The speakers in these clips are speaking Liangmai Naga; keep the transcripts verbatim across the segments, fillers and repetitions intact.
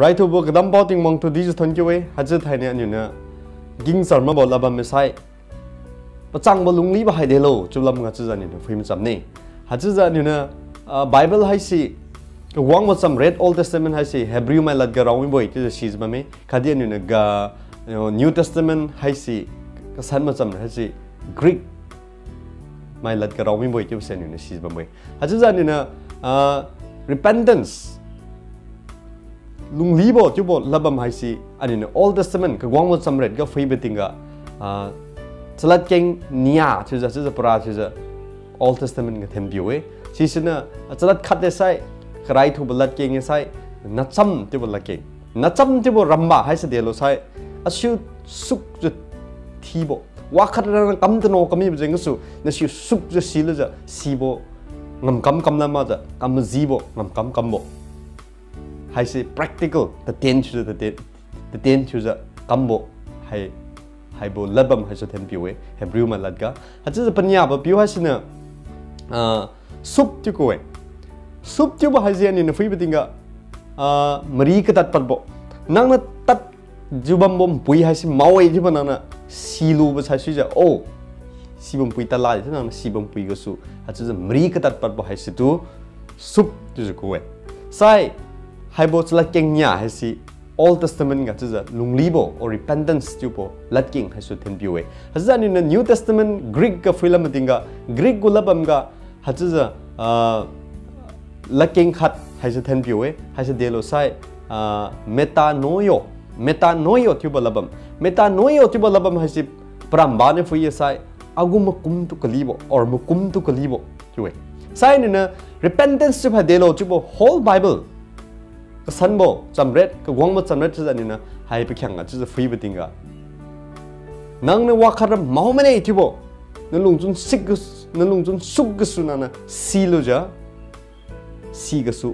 Raithubo kadampao Tingwang tu dijiu thonkiu-e, haichiu thaini aniuniu kingchar makbo ladbam misai, pachangbo lunglibo hai delo chiu lamga chiujiu aniuniu phui macham ne. Haichiujiu aniuniu, ah, Bible haise, kawangbo chamret Old Testament haise Hebrew mai ladga raomibo-e chiujiu sijiu bamme. Khatdi aniuniu ga, you know, New Testament haise kasanbo chamret haise Greek mai ladga raomibo-e chiubo se aniuniu sijiu bamme. Haichiujiu aniuniu, ah, repentance, lunglibo chiubo ladbam haise, aniuniu Old Testament kawangbo chamret ga phuibo tingga, ah, chaladkeng nia chiujiu, chiujiu para chiujiu Old Testament ga thenpiu-e. Sisiniu, ah, chalad khat de sai, karaithubo ladkeng e sai, nacham chiubo ladkeng. Nacham chiubo ramba haise delo sai, asiu sukjiu thibo. Wakhat rana kam tano kamibo jeng gasu, nasiu sukjiu silujiu sibo ngamkam kamlam makjiu, kam majibo ngamkam kambo. Haise practical, tatien thiujiu, tatien, tatien thiujiu kambo, hai, haibo ladbam haise thenpiu-e, Hebrew mai ladga. Haichiujiu paniabo piu haisiniu, ah, soup chiu ku-e. Soup chiubo haise aniuniu phuibo tingga, ah, mari katad padbo. Nangniu tadjiu bambo npui haise mao-e chiubo nangniu silubo saisuijiu, oh, sibo npui tadla chiu nangniu sibo npui gasu, haichiujiu mari katad padbo haisitu soup chiujiu ku-e. Sai, haibo chaladkeng nia haise Old Testament ga chiujiu lunglibo or repentance chiubo ladkeng haisu thenpiu-e. Haichiujiu aniuniu New Testament Greek ga phuilam tingga, Greek gu ladbam ga, haichiujiu, ah, ladkeng khat haise thenpiu-e, haise delo sai, ah, metanoeo, metanoeo chiubo ladbam. Metanoeo chiubo ladbam haise paramba niu phui ye sai, agu makumtu kalibo or makumtu kalibo chiu-e. Sai aniuniu repentance chiubo hai delo chiubo whole Bible kasanbo chamret, kawangbo chamret chiujiu aniuniu hai pakhiangga chiujiu phuibo tingga, nangniu wakhat ra mao mane chiubo, nalungchun sik gas-, nalungchun suk gasu nangniu silujiu, si gasu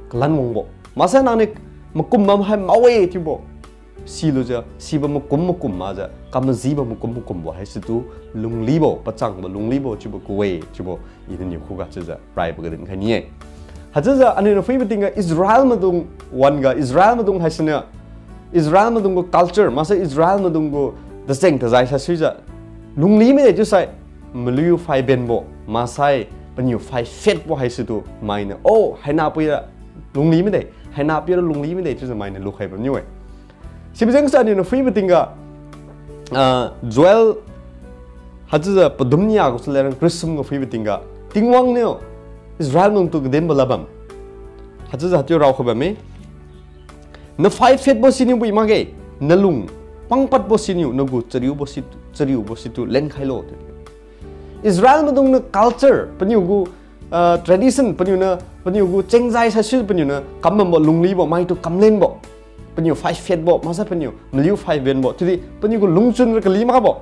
kalan wangbo. Maksai nangniu makum bam hai mao-e chiubo silujiu, sibo makum makum makjiu, kam majibo makum makumbo haisitu lunglibo, pachangbo lunglibo chiubo ku-e chiubo, iniu niu khuga chiujiu raibo ga dinkhai ni-e. Haichiujiu aniuniu phuibo tingga Israel maidung wan-ga, Israel maidung haisiniu, Israel maidung gu culture, maksai Israel maidung gu tacheng-tajai saisuijiu, lungli mide chiusai, maliu phai benbo, maksai paniu phai phetbo haisitu mainiu, oh, hainapui ra lungli mide, hainapui ra lungli mide chiujiu mainiu lukhai bamniu-e. Sibo jengsu aniuniu phuibo tingga, ah, Joel, haichiujiu padum nia gasu lerang kariu sum ga phuibo tingga, Tingwang niu Israel maidungtu kadinbo ladbam, haichiujiu haichiu raokhai bamme. Naphai phetbo siniu bui makge, nalung pangpadbo siniu nagu chariubo si, chariubo situ lenkhailo. Israel maidung niu culture, paniu gu, ah, tradition, paniu niu, paniu gu chengzai saisui paniu niu kam bambo lunglibo, maitu kamlenbo. Paniu phai phetbo, maksai paniu maliu phai benbo. Chiudi paniu gu lungchun ra kali makbo.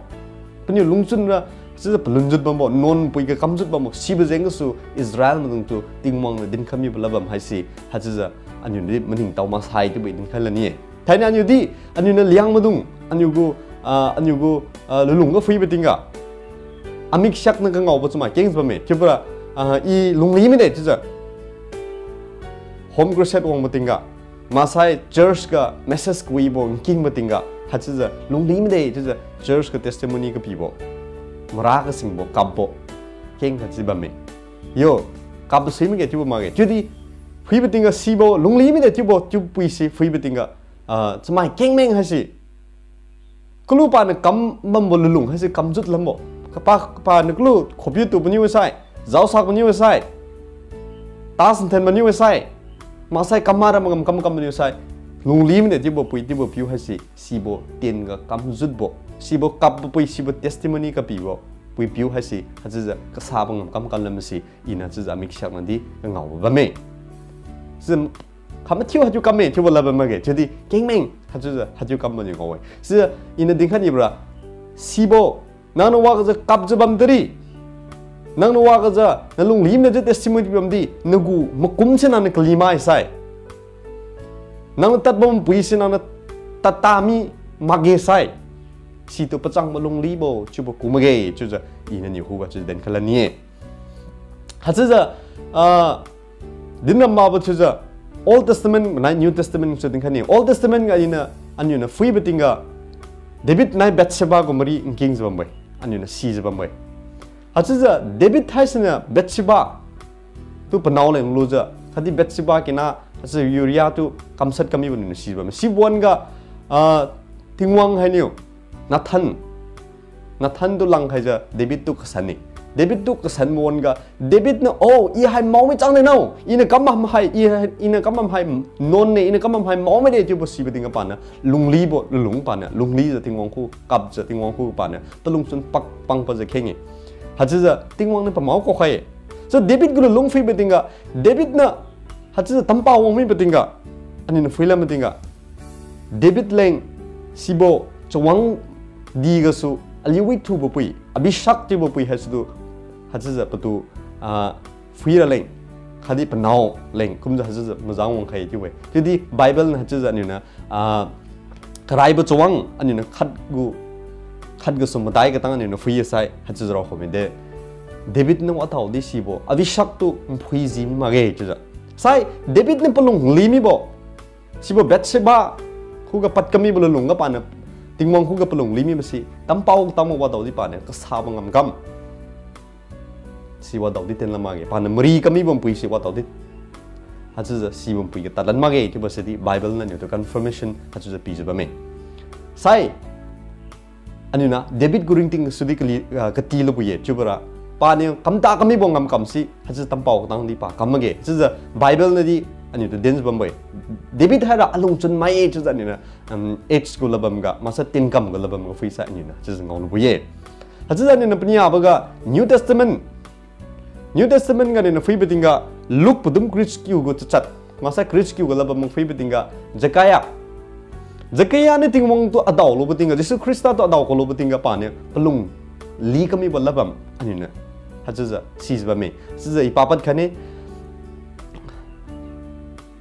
Paniu lungchun ra, haichiujiu palunjut bambo, nuan pui ga kamjut bambo. Sibo jeng gasu Israel maidungtu Tingwang niu dinkhai mibo ladbam haise, haichiujiu aniu di maningtao maksai chiubo dinkhai lani-e. Thaini aniu di, aniu niu Liangmai dung, aniu gu, ah, aniu gu, ah, lulung ga phuibo tingga, amiksiak niu kangaobo chamai kengjiu bamme. Chiubora, ah, i lungli mide chiujiu home crusade wangbo tingga, maksai church ga message kawibo nkingbo tingga, haichiujiu lungli mide chiujiu church ga testimony kapibo, mara kasingbo, kapbo, keng khatsi bamme. Yo, kapbo sui makge chiubo makge. Chiudi phuibo tingga sibo lungli mide chiubo, chiu puise phuibo tingga, ah, chamai kengmeng haise, kalu paniu kam bambo lulung haise kamjut lambo. Kapa, kapa niu kalu khopiu tu paniu sai, jaosak paniu sai, tasan then paniu sai, maksai kamara magam kam kam paniu sai, lungli mide chiubo pui chiubo piu haise, sibo tien ga kamjutbo, sibo kapbo pui, sibo testimony kapibo pui piu haise, haichiujiu kasabo ngam kam kam lamse, iniu chiujiu amiksiak niu di kangaobo bamme. Chiujiu khamathiu haichiu kamme chiubo ladbam makge, chiudi kengmeng haichiujiu haichiu kambo niu ngao-e. Chiujiu iniu dinkhai nibora, sibo, nangniu wagajiu kapjiu bam tadi, nangniu wagajiu nalungli mide chiu testimony bamdi, nagu makum se nangniu kali mai sai, nangniu tadbo mapuise nangniu tadta mi makge sai, situ pachangbo lunglibo chiubo ku makge chiujiu iniu niu khuga chiujiu dinkhai lani-e. Haichiujiu, ah, dinram makbo chiujiu, Old Testament nai New Testament su dinkhai ni. Old Testament ga iniu, aniu niu phuibo tingga, David nai Bathsheba gu mari nkingjiu bambo-e. Aniu niu sijiu bambo-e. Haichiujiu David haisiniu Bathsheba tu panao leng lujiu, khatdi Bathsheba kina, haichiujiu Uriah tu kamshat kamibo niu sijiu bamme. Sibo wan-ga, ah, Tingwang hainiu Nathan, Nathan tu langkhaijiu David tu kasan-e. David tu kasanbo wan-ga, David niu, "O, i hai maomi chang de nao. Iniu kam bam hai, i hai, iniu kam bam hai nuan-e, iniu kam bam hai maomi de," chiubo sibo tingga paniu lunglibo, lulung paniu lunglijiu Tingwang khu kapjiu, Tingwang khu paniu palungchun pak pangpadjiu kheng-e. Haichiujiu Tingwang niu pamao kakhai-e. So David gu lulung phuibo tingga, David niu haichiujiu tampao wang mibo tingga, aniu niu phuilam tingga, David leng sibo chawang di gasu aliu withubo pui, Abishag chiubo pui haisitu, haichiujiu patu, ah, phuira leng, khatdi panao leng kumjiu haichiujiu mazang wangkhai chiu-e. Chiudi Bible niu haichiujiu aniu niu, ah, karaibo chawang aniu niu khat gu, khat gasu madai katang aniu niu phui-e sai, haichiujiu raokhaimi de. David niu wadaodi sibo Abishag tu nphuiji mi makge chiujiu. Sai, David niu palung li mibo sibo Bathsheba khuga pad kamibo lulungga paniu Tingwang khuga palung li mibo si, tampao tambo wadaodi paniu kasabo ngamkam si wadaodi tenlam makge, paniu mari kamibo npui si wadaodi. Haichiujiu sibo npui ga tadlan makge chiubo sidi Bible niu aniutu confirmation haichiujiu pijiu bamme. Sai, aniu niu David gu ringting sudi kali, ah, kati lubo ye chiubora, paniu kamta kamibo ngamkam si haichiujiu tampao katangdi pa kam makge. Haichiujiu Bible niudi aniutu dinjiu bambo-e. David haira alungchun mai-e chiujiu aniu niu, um, Acts gu ladbam ga, maksai Tenkam gu ladbam ga phuisai aniu niu haichiujiu ngao lubo ye. Haichiujiu aniu niu paniaboga New Testament, New Testament ga aniu niu phuibo tingga, Luke padum kariu chakiu gu chachat, maksai kariu chakiu gu ladbam ga phuibo tingga, Zechariah, Zechariah niu Tingwang tu adao lubo tingga, Jesu Khrista tu adao kalubo tingga paniu palung li kamibo ladbam aniu niu haichiujiu sijiu bamme. Haichiujiu i papad khaine.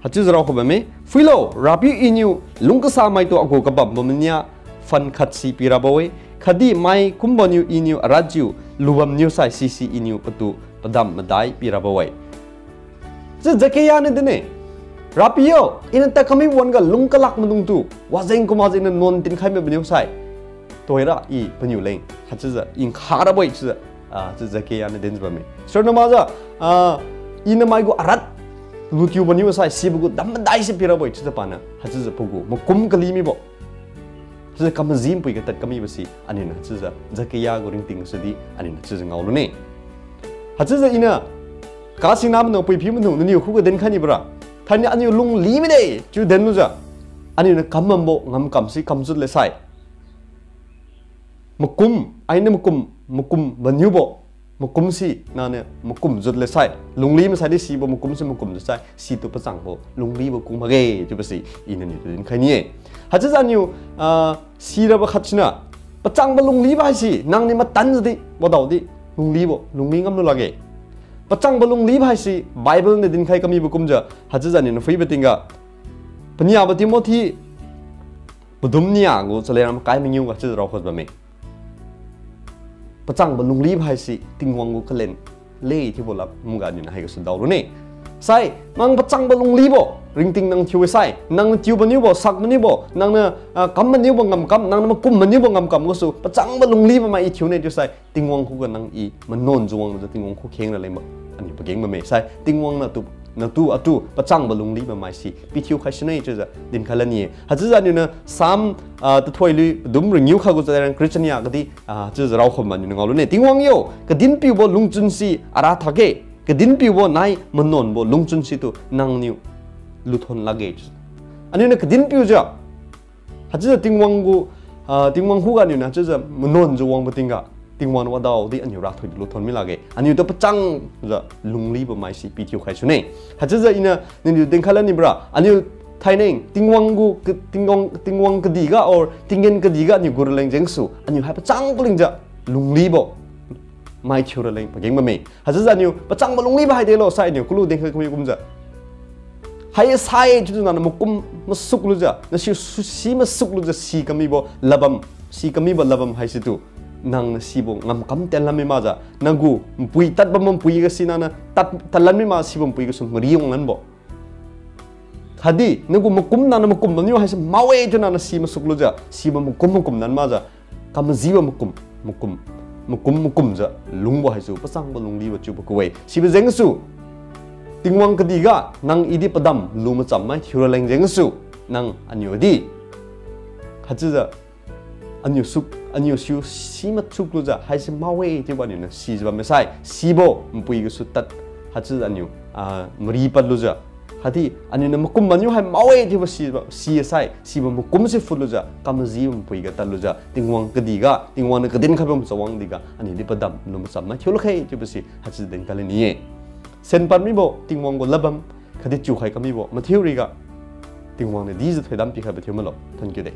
Haichiujiu raokha bamme, Phuilo, Rapiu Iniu lungkasa maitu agu kabambo mania phan khatsi pirabo-e, khatdi mai kumboniu Iniu aradjiu lubamniu sai sisi Iniu patu padam madai pirabo-e. Chiu Zechariah niu din-e, Rapiu yo, iniu tad kamibo wan-ga lungkalak maidungtu wajeng kumajiu iniu nuan tinkhai miboniu sai, tuhoira i paniu leng haichiujiu nkha rabo-e chiujiu, ah, chiu Zechariah niu dinjiu bamme. Sirna makjiu, ah, iniu mai gu arat lutiu boniu sai sibo gu dam madai si pirabo-e chiujiu paniu haichiujiu pagu makum kali mibo, haichiujiu kam maji npui katad kamibo si aniu niu haichiujiu Zechariah gu ringting sudi aniu niu haichiujiu ngao lune. Haichiujiu iniu kasingna maidung, puipiu maidung, naniu khuga dinkhai nibora, thaini aniu lungli mide chiu dinlujiu, aniu niu kam bambo ngamkam si kamjut le sai, makum, ainiu makum, makum boniubo, makum si nangniu makum jut le sai, lungli masaidi sibo makum si makum jut sai, situ pachangbo lunglibo kung makge chiubo si iniu niutu dinkhai ni-e. Haichiujiu aniu, ah, sirabo khat siniu, pachangbo lunglibo haise nangniu matanjiu di wadaodi lunglibo lungli ngamlu lakge. Pachangbo lunglibo haise Bible niu dinkhai kamibo kumjiu, haichiujiu aniu niu phuibo tingga, paniabo Timothy padum nia gu chalera makai mangiu ga chiujiu raokhai bamme. Pachangbo lunglibo haise Tingwang gu kalen le chiubo lamga aniu niu haigasu daolune. Sai, nang pachangbo lunglibo ringting nang thiu-e sai, nangniu tiu boniubo, sak boniubo, nangniu, ah, kam boniubo ngamkam, nangniu makum boniubo ngamkam gasu pachangbo lunglibo mai i thiune chiusai, Tingwang khuga nang i manuanjiu wangjiu Tingwang khukheng raleng ba aniu pageng bamme. Sai, Tingwang natu, natu atu pachangbo lunglibo mai si pithiu khai sune chiujiu dinkhai lani-e. Haichiujiu aniu niu Psalm, ah, tathoilui padum ringiu kha gu chalera kariu chania gadi, ah, chiujiu raokhai ma aniu niu ngao lune. Tingwang yo, kadinpiubo lungchun si ara thakge, kadinpiubo nai manuanbo lungchun situ nangniu luthon lakge. Aniu niu kadinpiujiu haichiujiu Tingwang gu, ah, Tingwang khuga aniu niu haichiujiu manuanjiu wangbo tingga, Tingwang niu wadaodi aniu rathoidi luthon mi lakge. Aniutu pachangjiu lunglibo mai si pithiu khai sune. Haichiujiu iniu naniu dinkhai lanibora, aniu thaineng Tingwang gu, Tingwang, Tingwang kadihga or tinggen kadihga aniu gu raleng jengsu aniu hai pachang palingjiu lunglibo mai thiu raleng pageng bamme. Haichiujiu aniu pachangbo lunglibo hai delo sai aniu kalu dinkhai kami kumjiu, hai sai chiujiu nangniu makum masuk lujiu, nasiu si masuk lujiu si kamibo ladbam, si kamibo ladbam haisitu nangniu sibo ngamkam tenlan mi makjiu, nagu npui tadbambo npui ga si nangniu tad, tadlan mi mak sibo npui gasu mari wanglanbo Khatdi nagu makum nangniu makum bamniu haise mao-e chiu nangniu si masuk lujiu, sibo makum makum nan makjiu, kamajibo makum, makum, makum makumjiu lungbo haisu pachangbo lunglibo chiubo ku-e. Sibo jengsu, Tingwang kadihga nang I di padam lu macham mai thiura leng jengsu, nang aniu di haichiujiu aniu suk, aniu siu si masuk lujiu haise mao-e chiubo aniu niu sijiu bamme sai, sibo npui gasu tad, haichiujiu aniu, ah, mari pad lujiu, khatdi aniu niu makum bamniu hai mao-e chiubo si, si sai, sibo makum si phut lujiu, kamajibo npui ga tad lujiu, Tingwang kadihga, Tingwang niu kadin khaibo machabang dihga aniu di padam lu macham mai thiu lakge chiubo si haichiujiu dinkhai leni-e. Sen pad mibo Tingwang gu ladbam khatdi chiukhai kamibo mathiu riga, Tingwang niu dijiu thoidam pikhaibo thiu malo. Thank you de.